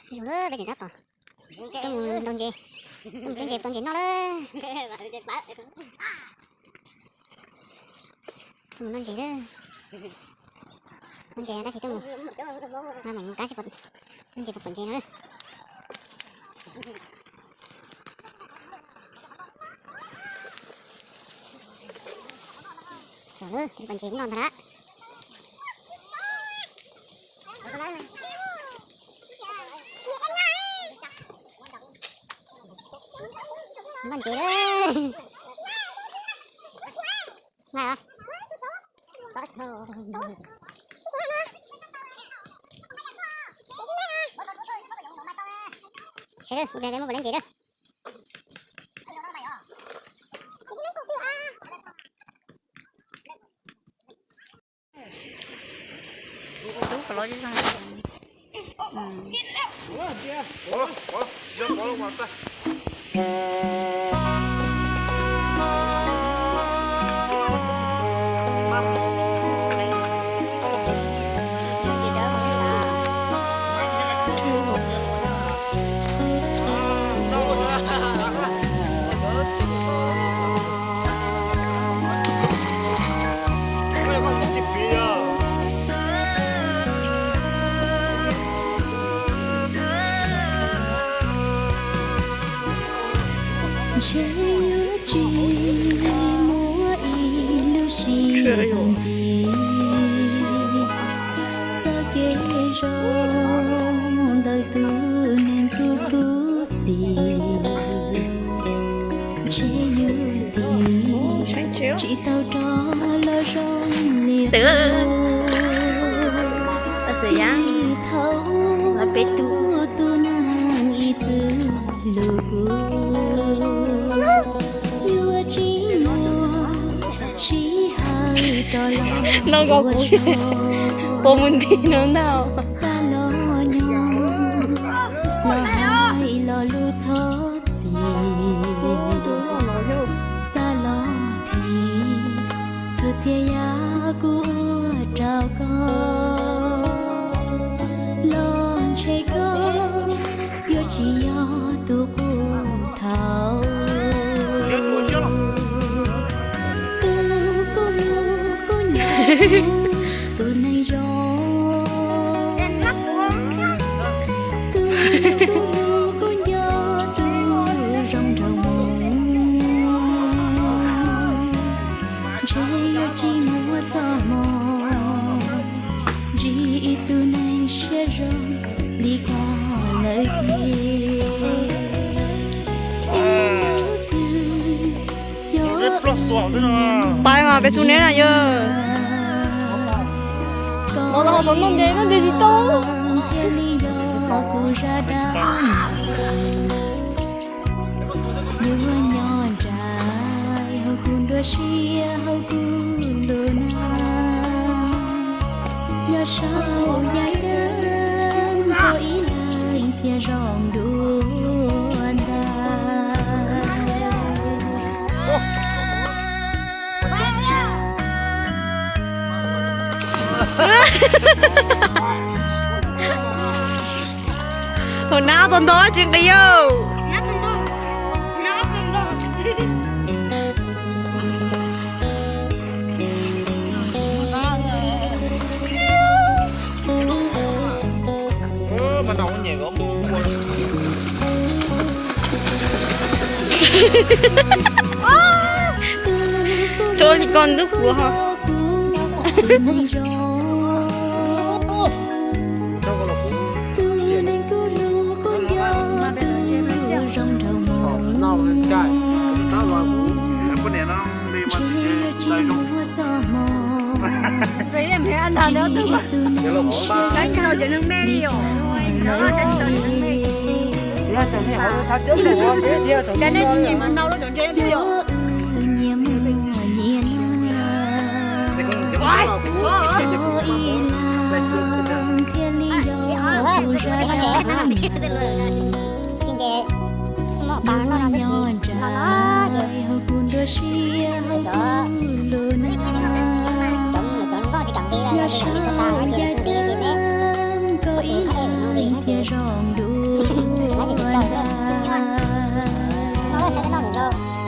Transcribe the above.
Ib zaug lawm peb tseem tab tom tuaj mus ntaus ntses, tuaj mus cuab ntses tau ntses noj lawm. Tuaj mus noj ntses lawm. Noj ntses tab sis tuaj mus, no mam mus kab seb noj ntses puas pom ntses no lawm. Txawm lawm, pom ntses noj ntag na. Noj ntses lawm. Nqa os. Sawv daws, ua dliag peb muab pom lawv ntses lawm. Ntshe yuav tsis muaj ib lub sij hawm ntxiv, txoj kev zoo ntawm tus neeg khuv khuv xim. Ntshe yuav tiv tsis tau rov los zoo li qub. Thaum ub tus neeg ib txwm hlub kuv, yuav tsis muaj sij hawm rov los. No nkaus kuv puas mus nti no ntag. Xa los nyob los hais lo lus thov txim, xa los thim txhua txhia yam kuv ua rau koj. Los ntshe koj yuav tsis yog tus qub thaum ub. Tus kuv hlub kuv nco, tus neeg zoo. Tus kuv hlub kuv nco, tus zoo nraug moov. Ntshe yuav tsis muaj txoj hmoo ntsib ib tug neeg siab zoo li koj lawm tiag. Ib hnub twg yog pais mas peb xub neb na yog. Mov los ho xov noj ntses noj ntses tsis tau. Thiaj li yog kuv zaj dab neeg. Yuav nyob nraim hauv kuv nruab siab hauv kuv ntuj nag. Nyob saum yaj ceeb koj ib leeg thiaj zoo dua ntag. Hauv nab tau ntau tsis nqis yau. Tso li koj ntub kuv ho. Cas nej tsis nyiam mas nau lub cov ntses twg yom? Nyob saum yaj ceeb koj ib leeg thiaj zoo dua. lawm.